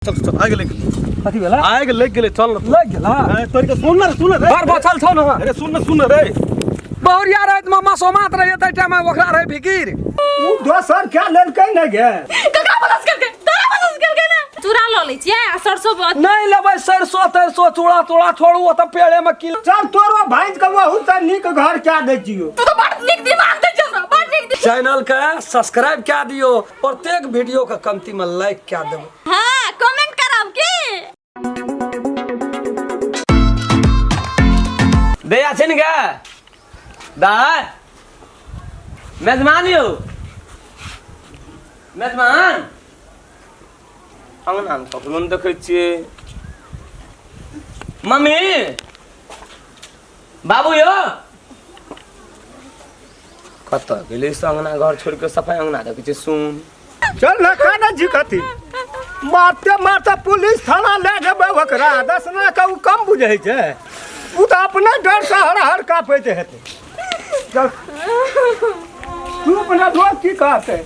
चल चल आगे लेके कथी भेला? आगे लेके गेलै, चल न। लग गेला। ए, तोरी के सुन न रे, सुन न रे। घर बचल छौ न। अरे सुन न, सुन न रे। बहुरिया राति में मसोमात रहिए ताहि टाइम में ओकरा रहे फिकिर। उ दोसर क्या लेलकै ने गे? ककरा बलस करके? तोरा बलस करके ना चूड़ा लऽ लै छियै आ सरसों नहीं लेबै सरसों तरसों चूड़ा तूड़ा छोड़ू, ओतऽ पेड़े में की। चल तोरो भांज के बहुत से नीक घर क्या दै छियो। तू तो बड़ नीक दिमाग दै छौ हमरा, बड़ नीक। चैनल के सब्सक्राइब कए दियो, प्रत्येक वीडियो के कमती में लाइक कए देबो। हाँ, कमेंट करब की दैया छै ने गे दाय, मेजमान यौ मेजमान, अंगना मे ककरो नहि देखै छियै। मम्मी बाबू यौ कतऽ गेलै से अंगना घर छोड़ि कऽ? सफाइ अंगना देखै छियै सुन। चल न, काना जी कथी मारते मारते पुलिस थाना ले जेबै ओकरा। दसना के उ कम बुझै छै, उ तऽ अपने डर से हर हर काँपैत हेतै। चल तू अपना दोस्त की कहतै?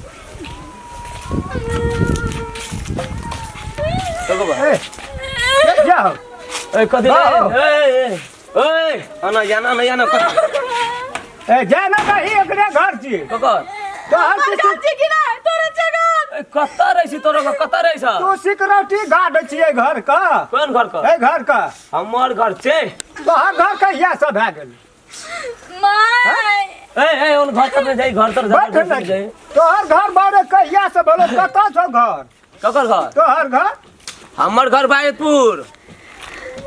ए, ए, जाओ। ए कथी? बाबू। ए ए ए आना जाना ना जाना कथी? ए जा ना कहीं, एकरे घर छी। ककर? तोहर की छी कि नहि तोरे जगह? ए कतऽ रहै छी तोरो? कतऽ रहै छ? तू सिक्योरिटी गार्ड छियै घर का। कोन घर का? ए घर का। हमर घर छै। तोहर घर कहिया से भए गेल? माय। ए ए ओन घर तर जाइ, घर तर बैठ जाइ। ने। तोहर घर बारे कहिया से भेलो? कतऽ छौ घर? ककर घर? तोहर घर। हमर घर बायतपुर,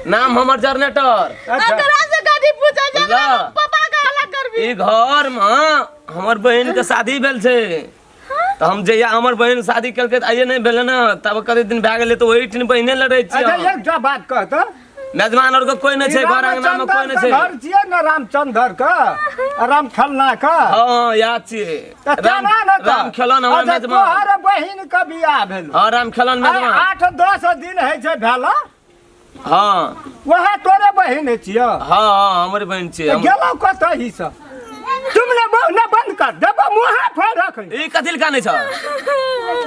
नाम हमर जनरेटर। अच्छा। तोरा से कथी पूछै छै? ला। पापा के अलग करबी। ई घर में हमर बहिन के शादी भेल छै, तऽ हम जहिया हमर बहिन शादी केलकै तऽ आइए नहि भेलै ने, तब कते दिन भए गेलै तऽ ओहिठिन बहिने लड़ै अच्छा। छियै। एकटा बात कह तऽ। मेजमान आर के कोई नहि छै घर अंगना में, कोई नहि छै। घर छियै ने रामचंद्र के आ रामखेलना के? हँ, याद छियै। तऽ राम केना ने तऽ? राम खेलन हमर अच्छा, मेजमान। तोहर बहिन के बियाह भेल? हँ, राम खेलन आइ मेजमान। 8-10 दिन होइ छै भेल। हँ। वएह तोरे बहिन छियौ? हँ हँ, हमर बहिन छियै। गेलौ कतऽ ई सब? तुम ने बहु ने बंद कर देबो, मुँहे फोड़ रख। ई कथी लए कानै छ?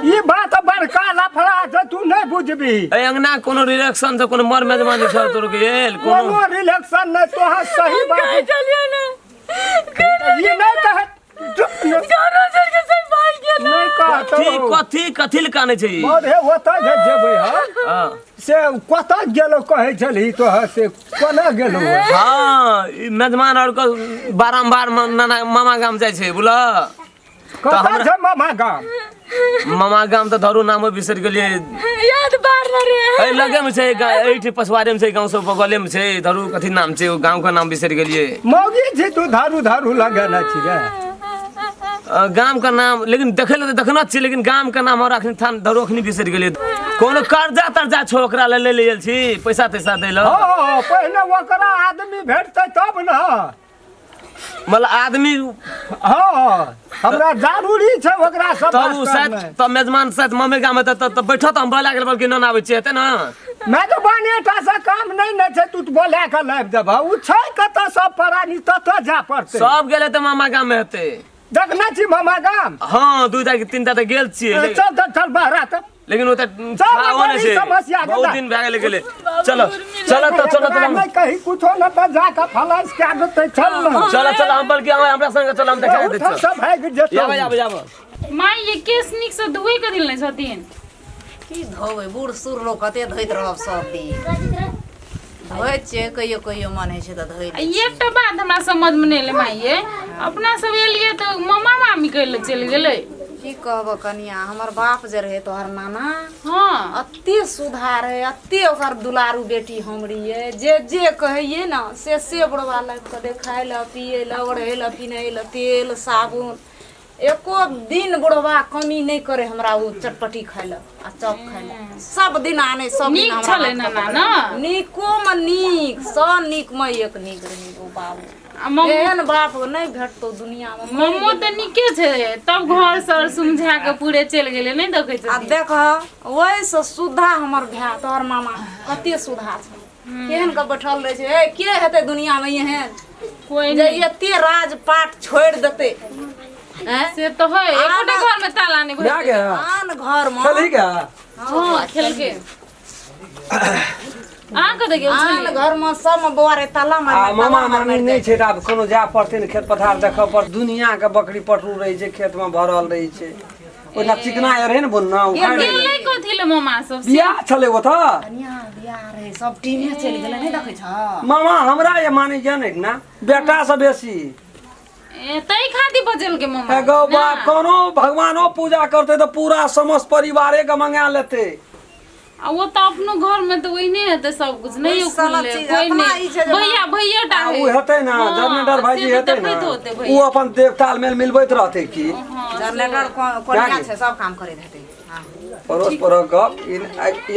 ई बात बड़का लफड़ा छै, तू नहि बुझबी। ए अंगना कोनो रिलेक्शन छै? कोनो मर मेजबानी छ तोर गेल कोनो? कोनो रिलेक्शन नहि, तोहर सही बात। चलिए ना। ई नहि कह, चुप ने। घरो छोड़ के सब भाग गेल। नहि कहतौ। कथी कथी कथी लए कानै छै ई? अरे ओतऽ जे जेबै हम हँ। से कतऽ गेलो कहै छलही तोहर, से कोना गेलो? हँ, ई मेजमान आर के बारम्बार नाना मामा गाम जाइ छै, बुझल? कतऽ हमरा- छै मामा गाम? मामा गाम तऽ धरू नामो बिसरि गेलियै। याद बार न रे। एहि लगे मे छै, एहिठी पछुआरे मे छै, गाँव सब बगले मे छै। धरू कथी नाम छै, ओ गाँव के नाम बिसरि गेलियै। मौगी छी तू, धारू धारू लगेने छी रे। गाम के नाम लेकिन देखै लए तऽ देखना छियै, लेकिन गाम के नाम हमरा अखनी थान धरू अखनी बिसरि गेलियै। कोनो कर्जा तर्जा छौ ओकरा लए ले लेल छी पैसा तैसा दै लए? हँ, पहिने ओकरा आदमी भेटतै तब ने। मतलब आदमी? हँ, हमरा जरूरी छै ओकरा सब। तब उ शायद तब मेजमान शायद मम्मी गाम हेतै तऽ बैठत, हम बोला गेल बल्कि न आबै छियै, हेतै ने? मेजबाने टा से काम नहि ने छै, तू तऽ बोला कऽ लाबि देबह। ओ छै कतऽ सब प्राणी ततऽ जा पड़तै। सब गेलै तऽ मामा गाम मे हेतै। देखने छी मामा गाम? हँ, दूटा कि तीनटा तऽ गेल छियै। चल तऽ चल बहरा तऽ। लेकिन ओतऽ चल, छाओ नहि बड़ी छै। समस्या के बहुत दा। दिन भए गेलै गेलै। चलो चलो तऽ चलो एकरा तऽ। नहि कही कुछो न तऽ जा कऽ फलाइस कए देतै, चल ने। चलो चलो, हम बल्कि हमरा संगे चलो, हम देखा दै बहुत छियौ। सब भागि जेतौ। आबै आबै आबै। माय, ये केस नीक से धोए के दिल नहि छथिन। की धोबै? बूढ़ सूढ़ लोक कते धोइत रहब? सब दिन धोइ छियै, कहियो कहियो मन होइ छै तऽ धोइ आ लै छियै। एकटा बात हमरा समझ मे नहि एलै माय, ये अपना सब एलियै तऽ मामा मामी कहै लए चलि गेलै। की कहबो कनिया, हमर बाप जे रहै तोहर नाना, अते सुधा रहै, अते ओकर दुलारू बेटी हम रहियै, जे जे कहैयै ने से से बुढ़वा लाबि कऽ दै खाय लए, पियै लए, ओढ़ै लए, पिन्है लए, तेल साबुन। एको दिन बुढ़वा कमी नहि करै हमरा। ओ चटपटी खाय लए आ चॉप खाय लए सब दिन आनै, सब दिन। नीक हमरा छलै हाथके नाना पकड़ै। ने? नीकोमे नीक, सब नीकमे एक नीक रहै ओ बाबू। आ मम्मी? एहन बाप नहि भेटतौ दुनियामे। मम्मो तऽ नीके छै, तब घर सर समझा के पूरे चलि गेलै, नहि देखै आ छथिन। देख, ओहिसँ सुधा हमर भाय तोहर मामा कते सुधा छै, केहन के बैठल रहै छै। ए के हेतै दुनियामे एहन कोई जे नहि। एते राजपाट छोड़ि देतै? आँय? से तऽ है, एकोटा घर में ताला नहि भए भरि। गेल। आन घरमे खेलही गे? हँ, खेलके। अहाँ कतऽ गेल आन छलियै? घर में सब में बौआ रे ताला मार आ मामा मामी नहि छै तऽ आब कोनो जाय पड़तै ने खेत पथार देखऽ पड़ दुनिया के बकरी पटरू रहै छै खेत में भरल रहै छै ओहिना चिकना रहै ने बुन्ना उखाड़ि गेलै कथी ले मामा सब से? बियाह छलै ओतऽ कनिया बियाह रहे सब टीमे चलि गेलै नहि देखै छ मामा हमरा ये मानै जानै ना बेटा से बेसी ए तै खातिर बजेलकै मामा हे गौ बाप कोनो भगवानो पूजा करतै तऽ पूरा समस्त परिवारे के मंगा लेतै आ वो तऽ अपनो घर में तऽ ओहिने हेतै सब कुछ नहीं ओहि साला खुलले चीज कोई अपना नहीं ई छै जे भैया भैया टा आ है उ हेतै ना हाँ, जनरेटर भाईजी से तऽ हेतै ना देखैत होतै उ भैया अपन देव तालमेल मिलबैत रहतै की हाँ, जनरेटर कोनिया छै सब काम करैत हेतै हाँ पड़ोस पड़ोस गप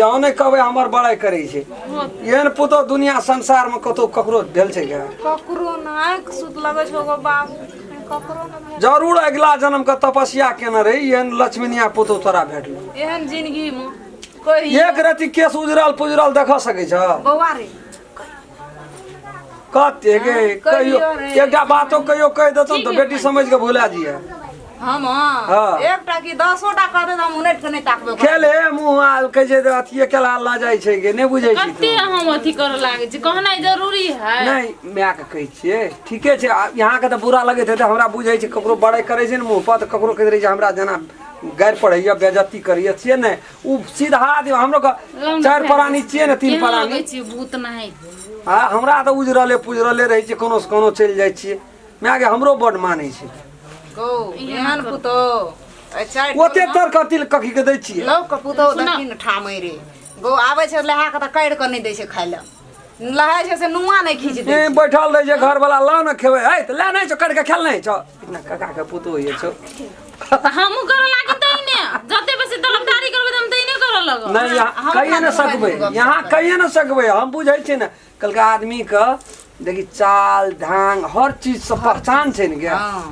यहाँ नहि कहबै हमर बड़ाइ करै छै एहन पुतोह दुनिया संसार में कतौ ककरो भेल छै क्या ककरो न आँखि सुत लगै छौ गो बाप ककरो न भेल। जरूर अगिला जन्म के तपस्या केने रही एहन लक्ष्मीनिया पुतोह तोरा भेटलो एहन जिंदगी में कोई एक रति केस उजरल पुजरल देख सकै छ बौआ रे कते गे कहियो कहियो रे। एकटा बातो कहियो कहि देतौ तऽ बेटी समझ के भुला जिए हम हाँ। एकटा की दसोटा कह दे तऽ हम उनटि के नहि ताकबै ओकरा। खेले मुँह आल कहै छै तऽ अथिये केला लऽ जाइ छै गे नहि बुझै छी कते तू हम अथी करऽ लागै छी कहनाइ जरूरी है नहि मायके कहै छियै ठीके छै आ यहाँके तऽ बुरा लगैत हेतै हमरा बुझै छै ककरो बड़ाइ करै छै ने मुँह पर तऽ ककरो कहैत रहै छै हमरा जेना गारि पढ़ैया बेजती करैया छियै ने ओ सीधा आदमी हमरो के चारि प्राणी छियै ने तीन केहन प्राणी लगै छी भूत नहि आ हमरा तऽ उजरले पुजरले रहै छै कोनो से कोनो चलि जाइ छियै मायके हमरो बड्ड मानै छै गौ एहन पुतोह एहि चारि ओते तर्क तिल कखी के दै छियै लौ के पुतोह देखी ने ठामै रे गौ आबै छै लहा के तऽ काटि कऽ नहि दै छै खाइ लए लहाइ छै से नुआ नहि खींच दै ए, बैठल रहै छै घरवला लाउ ने खेबै है तऽ ले नहि छौ काटि के खेल नहि छौ इतना काका के पुतोह ये छौ तऽ हमहूँ करऽ लागी तहिने जते बेसी तलबदारी करबै तऽ हम तहिने करऽ लगब नहि यहाँ हम कहिए ने अपना सकबै गप यहाँ कहिए ने सकबै हम बुझै छियै ने कहलकै आदमीके देखी चाल ढांग हर चीजसँ पहचान छै ने गे हँ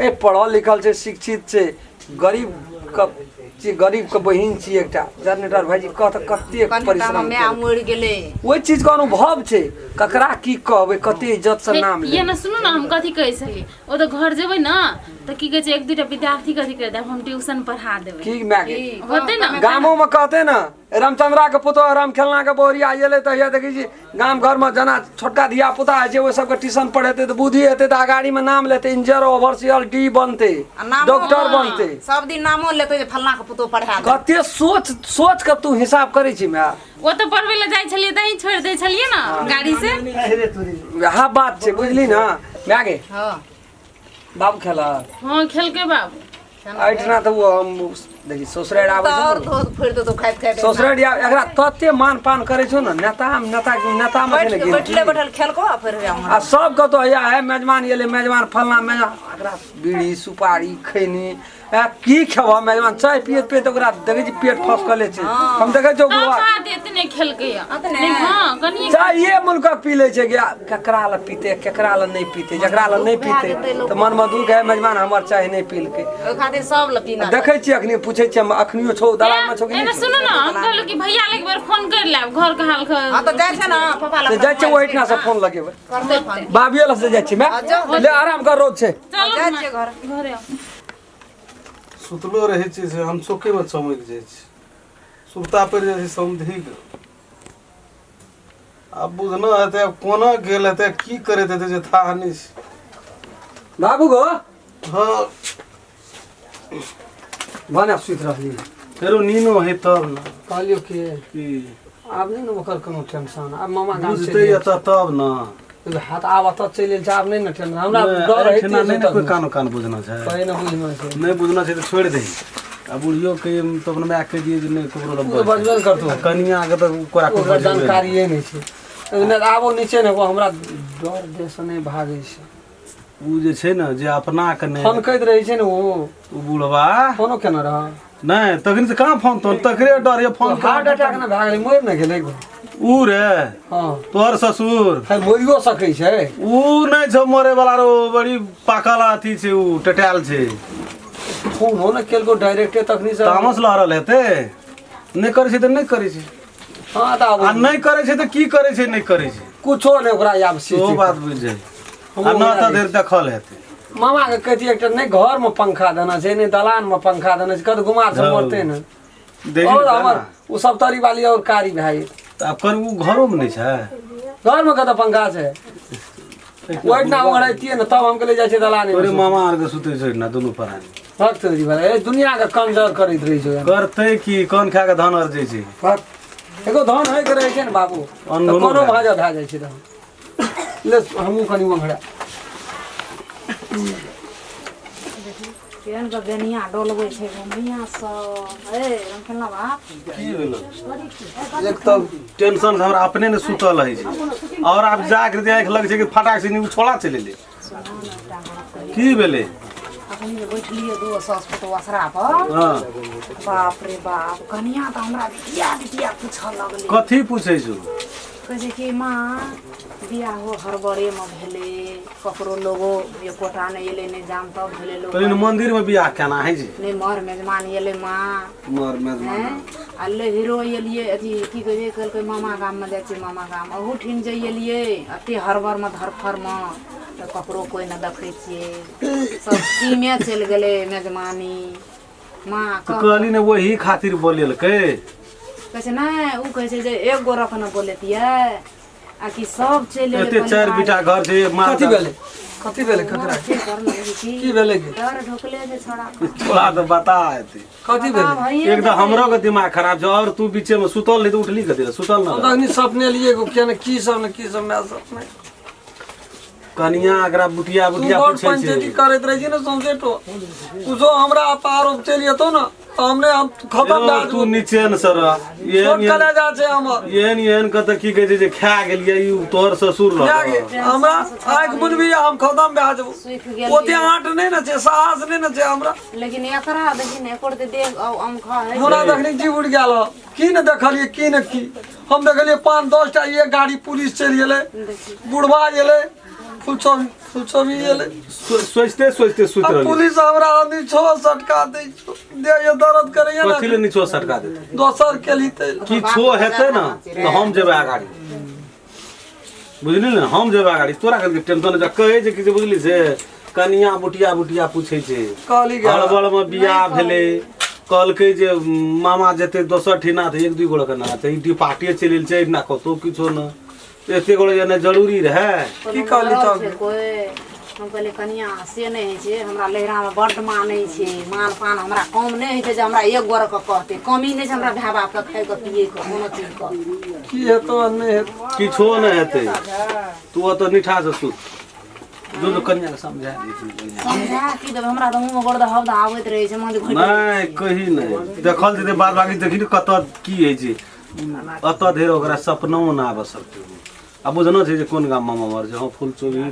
ए पढ़ल लिखल छै शिक्षित छै गरीब के छी गरीब के बहिन छी एकटा जनरेटर भाईजी कह तऽ कतेक कनिटामे परिश्रम माय केलकै। मरि गेलै ओहि चीज के अनुभव छै ककरा की कहबै कते इज्जत से नाम ये ले ने सुनू ने हम कथी कहै छली ओ तऽ घर जेबै ने तऽ की कहै छै एक दूटा विद्यार्थी कथी करि देब हम ट्यूशन पढ़ा देबै की माय के होतै ने गामो में कहते ने रामचंद्रा के पुतोह राम खेलना के बोरिया एलै तऽ हैया देखै छी गाम घर में जेना छोटका धिया पुता होइ छै ओहि सबके ट्यूशन पढ़ेतै तऽ बुद्धि हेतै तऽ अगाड़ी में नाम लेतै इंजीनियर ओवरसियर डी बनतै आ नामो डॉक्टर बनतै सब दिन नामो लेतै जे फल्लाँ के पुतोह पढ़ा दे कते सोच सोच के तू हिसाब करै छी माय ओ तऽ पढ़बै लए जाइ छलियै तहीं छोड़ि दै छलियै ने गाड़ी से वएह बात छै बुझली ने माय गे हँ बाबू खेलक हँ खेलकै बाबू एहिठिना तऽ ओ हम देखी ससुरारि आबै तऽ छै और ने धोध फोड़ि देतौ खाइत खाइत ससुरारि आब एकरा तते मान पान करै छौ ने नेता नेता नेता मे छै ने बैठ बैठले गिनती। बैठल खेलको आ फेर होया आ सब कतौ हैया है मेजबान एलै मेजबान फलना मेजबान एकरा बीड़ी सुपारी खैनी ए की खेबह मेजबान चाय पियैत पियैत ओकरा देखै छी पेट फसकले छै हम देखै छियौ तब बुढ़वा भात एतने खेलकै या अतने? नहि हँ कनिए चाहे मुल्कक पी लै छै गे केकरा लए पीते केकरा लए नहि पीते जकरा लए नहि भए पीते जेतै लोक। तऽ मनमे दुख है मेजबान हमर चाय नहि पीलकै ओहि खातिर सब लए पीना देखै छियै अखनी पूछै छियै हम अखनियो छौ दलालमे छौ कि एने नहि छौ? सुनू ने हम कहलहुँ कि भैया लग एक बेर फोन करि लेब घर के हाल हँ तऽ जाइ छै ने पापा से लग जाइ छियै ओहिठिना से फोन लगेबै करतै फोन बाबियो लग से जाइ छियै हँ, जाउ। माय ले आराम कर रौद छै चलू जाइ ने छियै घर घरे आउ। सुतलो रहै छी से अनचोकेमे चमकि जाइ छै सुरता पड़ि जाइ छै समधिके आब बुझना हेतै आब कोना गेल हेतै की करैत हेतै जे थाह नहि छै बाबू गो हँ भने सुति रहली फेरो नीनो है तब ने कहलियौ कि की आब नहि ने ओकर कोनो टेंशन आब मामा गाम बुझतै चलि एतऽ तब ने गेल हाथ आब एतऽ चलि गेल छै आब नहि ने टेंशन हमरा नहि, डर एहिठिना होइते नहि छै ने कोइ तखनो। कानो कान बुझना छै कोइ ने बुझना छै नहि बुझना छै तऽ छोड़ि दही आ बुढ़ियो के तऽ अपना माय कहि दियै जे नहि ककरो लग ओ तऽ बजबे ने करतौ आ कनिया के तऽ कोरा ओकर बजबे नहि। जानकारिए नहि छै नहि तऽ आबो नीचे ने हमरा डर देहसँ नहि भागै छै उ जे छै ने जे अपना के नहि फनकैत रहै छै ने ओ उ बुढ़वा फोनो केने रह नहि तखन से कहाँ फोन तोन तकरे डर ये फोन हार्ट अटैक ने भए गेलै मरि ने गेलै उ रे हँ तोहर ससुर फेर मरियो सकै छै उ नहि छौ मरे वाला रो बड़ी पाकल अथी छै उ टटायल छै फोनो ने केलको डायरेक्टे तखनी से तामस लहरल हेतै नहि करै छै तऽ नहि करै छै हँ तऽ आब आ नहि करै छै तऽ की करै छै नहि करै छै कुछो नहि ओकरा आब सेहो सीखै बात बुझि जाइ आ न तऽ देर देखल हेतै मामा के कहतियै एकटा नहि घर में पंखा देना छै नहि दलान में पंखा देना छै कत गुमार से मरतै ने देखी और ने हमर ना। ओ सब तरी वाली और कारी भए तऽ आब कर ओ घरोमे नहि छै घरमे कतऽ पंखा छै ओहिना ओंघराइतियै ने तब हम कहले जाइ छै दलाने तोरे मामा आरके सुतै छै ना दुनू प्राणी भक्त जी वाला ए दुनिया के कंजर करैत रहै छै करतै की कोन खा के धान अरजै छै भक्त एगो धन होय के रहै छै ने बाबू तऽ अनधुनो कोनो भए भाजा भए जाइ छै तहन ले हमहूँ कनि ओंघरा केहन के बेनिया डोलबै छै घुमिया सब ए रमखेलना बाप की भेलो एक तऽ टेंशन से हमरा अपने ने सुतल रहै छै और आब जाके जे आँखि लग छै कि फटाक से नी छोड़ा चलि एलै की भेलै अखन जे बैठलियै दू सास पुतोह असरा पर हँ बाप रे बाप कनिया तऽ हमरा बिटिया बिटिया पूछऽ लगलै कथी पूछै छौ कहै छै कि माँ बियाहो हड़बड़ेमे भेलै ककरो लोगो एकोटा नहि एलै नहि जान तब भेलै लोग कहलियै ने मन्दिरमे बियाह केना होइ छै नहि मर मेजमान एलै माँ मर मेजमान हैं आ लहिरो एलियै अथी की कहै छै कहलकै मामा गाममे जाइ छियै मामा गाम अहूठाम जे एलियै एते हड़बड़मे धरफड़मे तऽ ककरो कोइ नहि देखै छियै सब टीमे चलि गेलै मेजमानी माँ तऽ कहली ने वही खातिर बोलेलकै कहै छै नहि ओ कहै छै जे एक गोरा के ने बोलेतियै आ कि सब चलि एलै एते चारि परिवार। बीटा घर छै माल कथी भेलै कथी भेलै ककरा के करने रहै की? की भेलै के डर ढोकले छै छोड़ा तोरा तऽ बता एते कथी भेलै भइए एक तऽ हमरो के दिमाग खराब छै और तू बीचे में सुतल नहीं तऽ उठली कथी लए? सुतल हम ना तऽ अखनी सपने लिए एगो किया ने की सब ने की सब मैं सपने कनिया एकरा बुटिया तू बुटिया बड़ पूछै पंचायती छै करैत रहै छी ने सौंसे तो कुछो हमरा आरोप चलि जेतौ ने तऽ हमने हम खतम यौ, भए तू जेबौ। निचेन से रह छोट एहन कलेजा छै हमर एहन एहन कतऽ की कहै छै जे खा गेलियै ई तोहर ससुर भए रह गेल। हमरा आँखि मुनबी हम खतम भए जेबौ सुखि गेल ओते आँट नहि ने छै साहस नहि ने छै हमरा लेकिन एकरा देखी ने एको रति देह अमखा है हमरा तखनी जीव उठि गेल हँ। की ने देखलियै की ने की हम देखलियै 5-10 टा एक गाड़ी पुलिस चलि गेलै बुढ़वा एलै फुलचौबी फुलचौबी एलै सोचते सोचते सुति आ रहली पुलिस हमरा आदमी छो सटका दै छो देह ये दर्द करैया कथी ने ले नीचो सटका देतै दोसर के लिए किछो हेतै ने तऽ हम जेबै अगाड़ी बुझली ने हम जेबै अगाड़ी तोरा कथी टेंशन छै कहै छै कि जे बुझली से कनिया बुटिया बुटिया पूछै छै कहली गे हड़बड़ मे बियाह भेलै कहलकै जे मामा जेतै दोसर ठिना तऽ एक दुइ गोड़े के ना तऽ ई पार्टिए चलि गेल छै ना कतौ किछो न एते गोड़े जेनाइ जरूरी रहै की कहली तब? कोइ हम कहलियै कनिया से नहि होइ छै हमरा लहिरामे बड्ड मानै छै मान पान हमरा कम नहि होइ छै जे हमरा एक गोरके कहतै कमी नहि छै हमरा भाय बापके खाइके पियैके कोनो चीजके की हेतौ आ नहि हेतौ किछो नहि हेतै तू ओतऽ निठा से सुत जो जो कनिया के समझा दे समझा की देबै हमरा तऽ मुँहमे गोड़ हब्द आबैत रहै छै मन घुटि नहि कही नहि देखल जेतै बाद बाकी देखी ने कतऽ की होइ छै अतऽ धरि ओकरा सपनो नहि आबऽ सकतै आ बुझनो छै जे कोन गाम मामा मर छै हँ फूल चोरी ए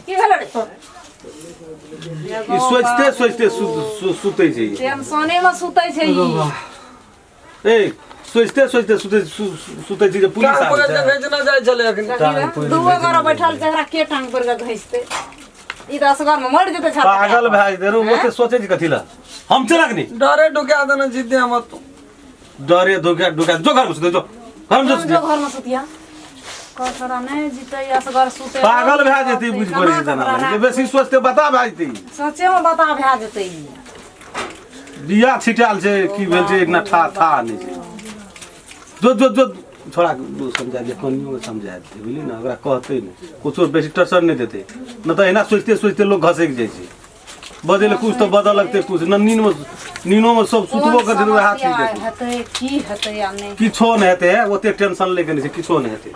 की भेलै रे ई सोचते सोचते सुतै छै ई। टेंशने मे सुतै छै ई ए सोचते सोचते सुतै सुतै छै जे पुलिस टांग आबै पकड़ि छै कऽ घिचना जाइ छलै अखनी टांग पकड़ि दूगो गोरा बैठल छै एकरा के टांग पर के घिचतै ई तऽ असगर मे मरि जेतै छाता पागल भए जेतै रे ओते सोचै छै कथी लए हम चलक नि डरे ढुका देने छी देह मे तू डरे धोखा ढुका जो घर में सुते जो घर में जो हम सुते जो घर मे सुतिया कह नहि जीतै असगर सुतै पागल भए जेतै बुझि पड़ै छै तेना जे बेसी सोचते बता भए जेतै सचे मे बता भए जेतै ई बिया छिटायल छै की भेल छै एक ठा था नहि छै जो जो जो छोड़ा समझा दे कनियो के समझा दे बुझली ने ओकरा कहतै नहि कुछो बेसी टर्चर नहि देतै नहि तऽ एहिना सोचिते सोचिते लोक घसकि जाइ छै बजै लए कुछ तऽ बदल लगतै कुछ न नींद मे नीनो मे सब सुतबो कोन करतै तऽ वएह चीज समस्या देखतै हेतै की हेतै आ नहि किछो नहि हेतै ओते टेंशन लैके नहि छै किछो नहि हेतै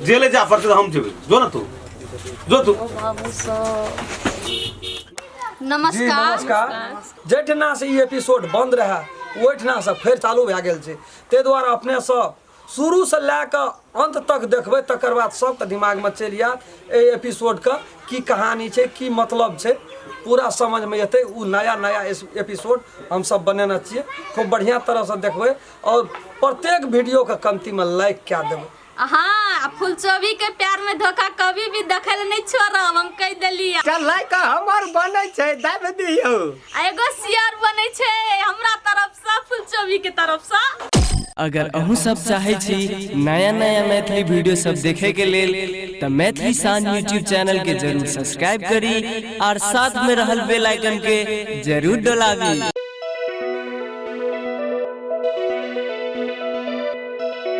जेले जा पड़तै तऽ हम जेबै जो ने तू जो तू बाबू सब जी नमस्कार नमस्कार जाहिठिना से ई एपिसोड बंद रहए ओहिठिना से फेर चालू भए गेल छै ताहि दुआरे अपने सब शुरूसँ लए कऽ अन्त तक देखबै तकर बाद सबके दिमागमे चलि आयत एहि एपिसोडके की कहानी छै की मतलब छै पूरा समझमे एतै ओ नया नया एपिसोड हमसब बनेने छियै खूब बढ़िआँ तरहसँ देखबै आओर प्रत्येक वीडियोके कमतीमे लाइक कए देबै हाँ आ फुलचोबी के प्यार में धोखा कभी भी देखे ले नहीं छोड़ब हम कह देली आ चल लाइक हमर बनै छै दाबि दियौ एगो शेयर बनै छै हमरा तरफ से फुलचोबी के तरफ से। अगर अहूँ सब चाहे छी नया नया मैथिली वीडियो सब देखे के लेल त मैथिली शान यूट्यूब चैनल के जरूर सब्सक्राइब करी और साथ में रहल बेल आइकन के जरूर डोलाबी।